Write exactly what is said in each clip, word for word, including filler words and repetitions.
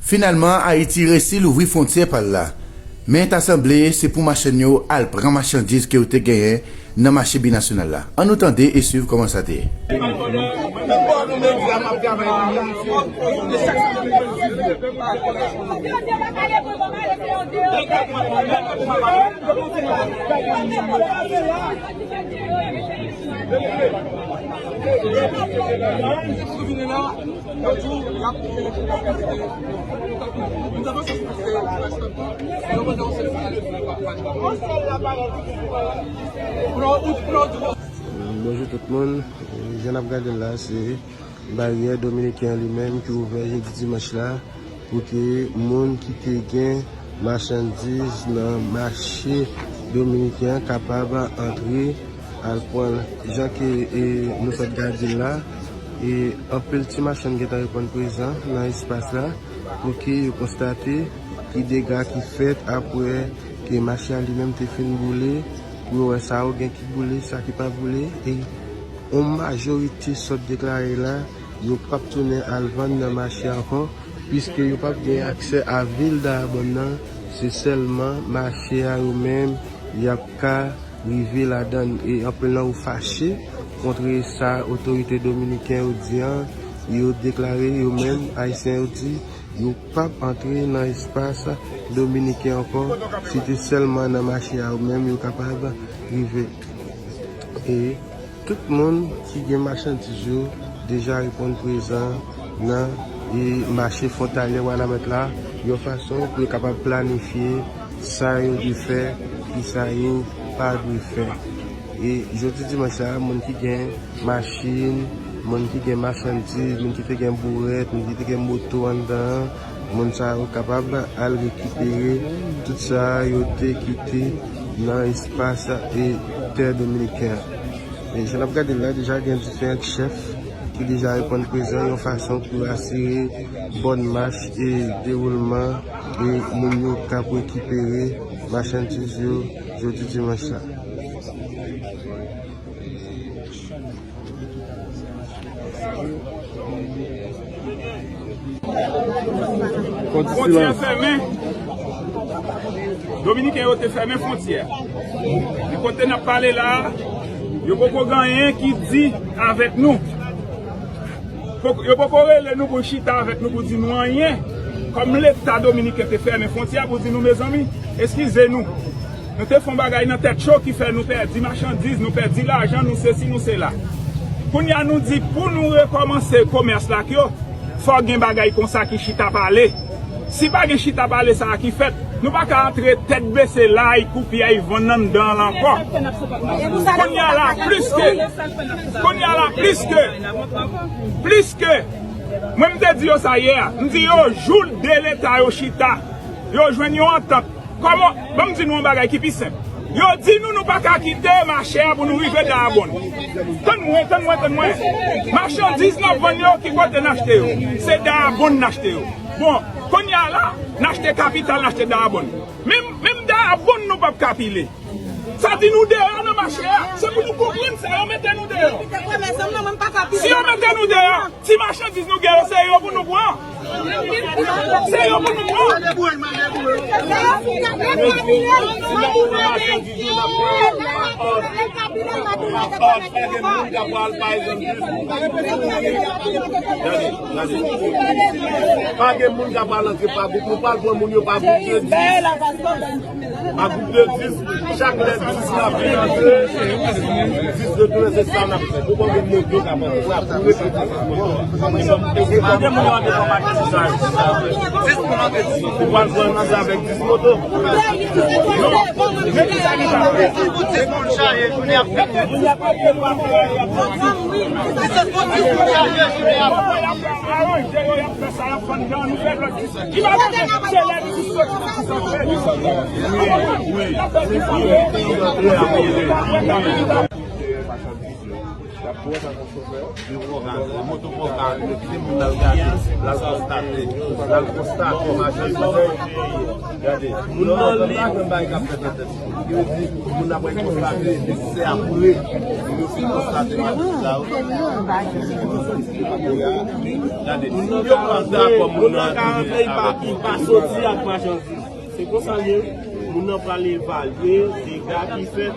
Finalman, Ayiti resi louvri fwontyè pa l la. Men ta sanble se pou machann yo al pran machandiz ke yo te genyen nan mache binasyonal la. Ann nou tande e swiv kòman sa te ye. Bonjou tout moun. Jan n ap gade l la, se baryè dominiken an li menm ki ouvè jodi dimanch la pou ke moun ki te gen machandiz nan mache dominiken an kapab antre al pran l. Jan ke, e, nou sot gade l la, e, anpil ti machann gentan reponn prezan nan espas la pou ke yo konstate ki dega ki fèt apre ke mache a li menm te fin boule, pou yo wè sa yo gen ki boule, sa ki pa boule, e yon majorite sot deklare la, yo p ap tounen al vann nan mache a ankò, piske yo p ap gen aksè a vil Dayabòn nan, se sèlman mache a yo menm y ap ka rive ladan l. E anpil nan yo fache kont sa otorite dominiken yo di an, yo deklare yo menm, Ayisyen yo di, yo p ap antre nan espas dominiken ankò, se te sèlman nan mache a yo menm yo kapab rive. E tout moun ki gen machandiz yo deja reponn prezan nan, e, mache fwontalyè Wanament la, yon fason pou yo kapab planifye sa yo dwe fè, ki sa yo pa dwe fè. E jodi dimanch sa, moun ki gen machin, moun ki gen machandiz, moun ki te gen bourèt, moun ki te gen moto anndan an, moun sa yo kapab al rekipere tout sa yo te kite nan espas e tè dominiken an. E jan n ap gade l la, deja gen diferan chèf ki deja reponn prezan yon fason pou asire bòn mach e dewoulman, e moun yo k ap rekipere machandiz yo jodi dimanch la. Fwontyè fèmen. Dominiken yo te fèmen fwontyè. E kote n ap pale la a, yo poko gen anyen ki di avèk nou. Poko, yo poko rele nou pou chita avèk nou pou di nou anyen. Kòm Leta dominiken te fèmen fwontyè a pou di nou, mezanmi, eskize nou. Nou te fè yon bagay nan tèt cho ki fè nou pèdi machandiz, nou pèdi lajan, nou sesi, nou sela. Kounye a nou di pou nou rekòmanse komès la ak yo, fò gen bagay konsa ki chita pale. Si pa gen chita pale sa a ki fèt, nou pa ka antre tèt bese la, ay koupye, ay vann anndan l ankò. Kounye a la, plis ke, kounye a la, plis ke, plis ke, mwen m te di yo sa yè a, m di yo jou de Leta yo chita, yo jwenn yon antant. Kòman, ban m di nou yon bagay ki pi senp. Yo di nou nou pa ka kite mache a pou nou rive Dayabòn. Tann mwen, tann mwen, tann mwen. Machandiz n ap vann yo, ki kote n achte yo? Se Dayabòn n achte yo. Bon, kounye a la, n achte kapital, n achte Dayabòn. Menm, menm Dayabòn nou p ap ka pile. Sa di nou deyò nan mache a. Se pou nou konprann sa, yo mete nou deyò. Si yo mete nou deyò, ti machandiz nou gen yo, se yo pou nou pran. Se yo pou nou pran. Pa gen moun k ap al antre pa gwoup. Nou pral pran moun yo pa gwoup de dis. Pa gwoup de dis, chak lè dis la vin antre, dis retounen, se sa n ap fè. Ou konn gen moun yo k ap antre, w ap repete dis moto a. E pa de moun yo antre nan mache sa yo. Dis moun antre, dis moto. Ou pral pran dis avèk dis moto. Non. Men ki sa ki ta fè? Dis moun chaje, jounen ap fini. Dis moun chaje, jounen ap fini. Aranje yo, y ap fè sa, y ap vann dan, nou fè lòt dis. Imajine, se lè dis soti, dis soti. Wi, wi, wi. Moto fò ka, moto fò ka, se moun nan gade, l al konstate, l al konstate machandiz. Gade, moun nan li. Moun ap wè konstate, se apre yo fin konstate maten sa yo. Gade, moun nan ka rantre, moun nan ka rantre, li pa, li pa soti ak machandiz. Se konsa l ye. Moun nan pral evalye dega ki fèt.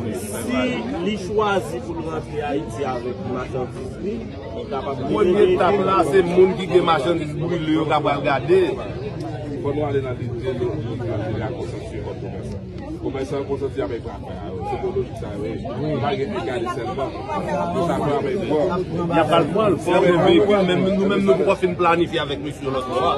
Si li chwazi pou l rantre Ayiti avèk machandiz li, li kapab. Premye etap la, se moun ki gen machandiz brile yo ka pral gade. Fò nou ale nan lide lojik, nan lide a konsanti kòm komèsan. Komèsan yo konsanti avèk zafè a yo. Se pou lojik sa yo ye. Pa gen egale sèlman. Yo sa pran avèk vò. Y ap al pran l, fò gen veyikil, menm nou menm nou poko fin planifye avèk misye lòt bò a.